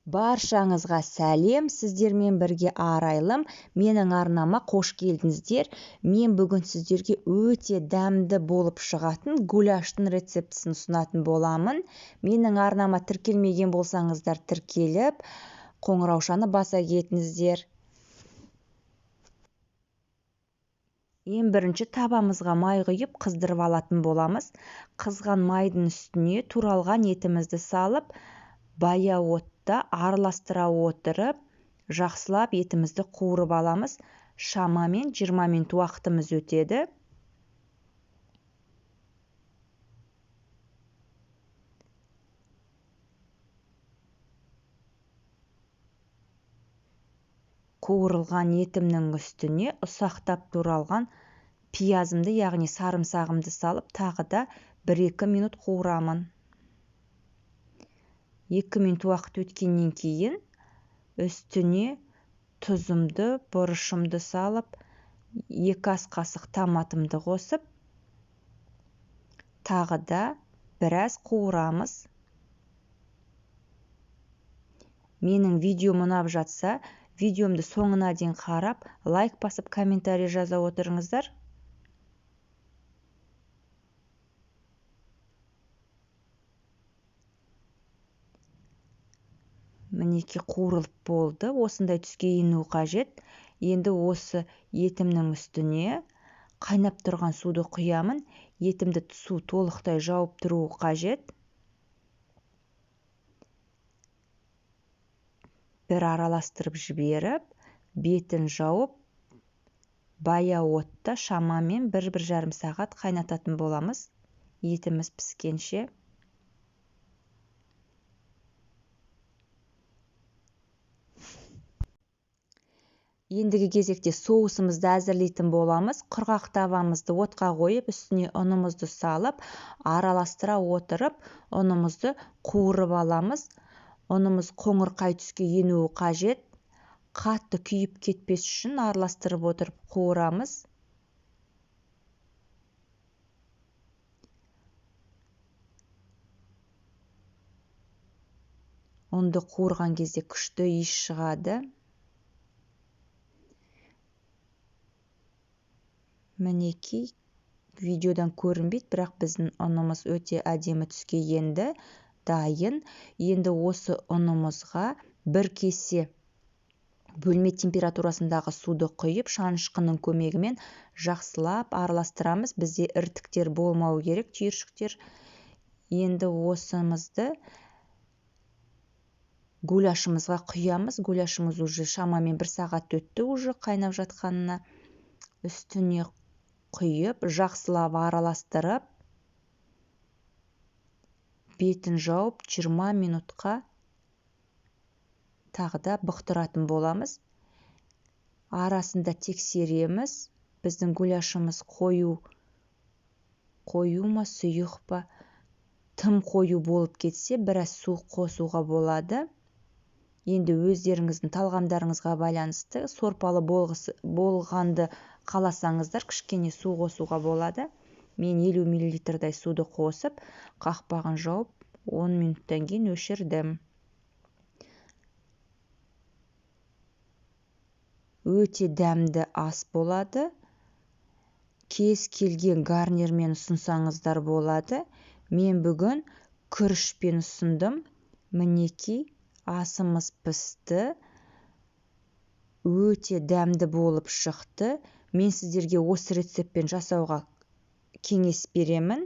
Баршаңызға сәлем, сіздермен бірге Арайлым. Менің арнама қош келдіңіздер. Мен бүгін сіздерге өте дәмді болып шығатын гуляштың рецептісін ұсынатын боламын. Менің арнама тіркелмеген болсаңыздар тіркеліп, қоңыраушаны баса кетіңіздер. Ең бірінші табамызға май құйып қыздырып алатын боламыз. Қызған майдың үстіне туралған етімізді салып, баяу отта араластыра отырып, жақсылап етімізді қуырып аламыз. Шамамен 20 минут уақытымыз өтеді. Қуырылған етімнің үстіне ұсақтап туралған пиязымды, яғни сарымсағымды салып, тағы да 1-2 минут қуырамын. 2 минут уақыт өткеннен кейін үстіне тұзымды, бұрышымды салып, 2 ас қасық томатымды қосып, тағы да біраз қуырамыз. Менің видеом ұнап жатса, видеомды соңына дейін қарап, лайк басып, комментарий жаза отырыңыздар. Мінекей қуырылып болды. Осындай түске ену қажет. Енді осы етімнің үстіне қайнап тұрған суды құямын. Етімді су толықтай жауып тұруы қажет. Бір араластырып жіберіп, бетін жауып, баяу отта шамамен 1-1,5 сағат қайнататын боламыз, етіміз піскенше. Ендігі кезекте соусымызды әзірлейтін боламыз. Құрғақ табамызды отқа қойып, үстіне ұнымызды салып, араластыра отырып, ұнымызды қуырып аламыз. Ұнымыз қоңырқай түске енуі қажет. Қатты күйіп кетпес үшін араластырып отырып қуырамыз. Ұнды қуырған кезде күшті иіс шығады. Мінекей, видеодан көрінбейді, бірақ біздің ұнымыз өте әдемі түске енді, дайын. Енді осы ұнымызға бір кесе бөлме температурасындағы суды құйып, шанышқының көмегімен жақсылап араластырамыз. Бізде іртіктер болмау керек, түйіршіктер. Енді осымызды гуляшымызға құямыз. Гуляшымыз уже шамамен 1 сағат өтті уже қайнап жатқанына. Үстіне құйып, жақсылап араластырып, бетін жауып 20 минутқа тағы да бұқтыратын боламыз. Арасында тексереміз, біздің гуляшымыз қою ма, сұйық па. Тым қою болып кетсе, біраз су қосуға болады. Енді өздеріңіздің талғамдарыңызға байланысты сорпалы болғанды қаласаңыздар, кішкене су қосуға болады. Мен 50 миллилитрдай суды қосып, қақпағын жауып, 10 минуттан кейін өшірдім. Өте дәмді ас болады. Кез келген гарнирмен ұсынсаңыздар болады. Мен бүгін күрішпен ұсындым. Мінекей, асымыз пісті. Өте дәмді болып шықты. Мен сіздерге осы рецептпен жасауға кеңес беремін.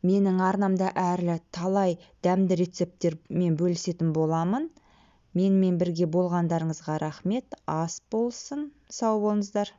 Менің арнамда әрлі талай дәмді рецепттермен бөлісетін боламын. Менімен бірге болғандарыңызға рахмет. Ас болсын. Сау болыңыздар.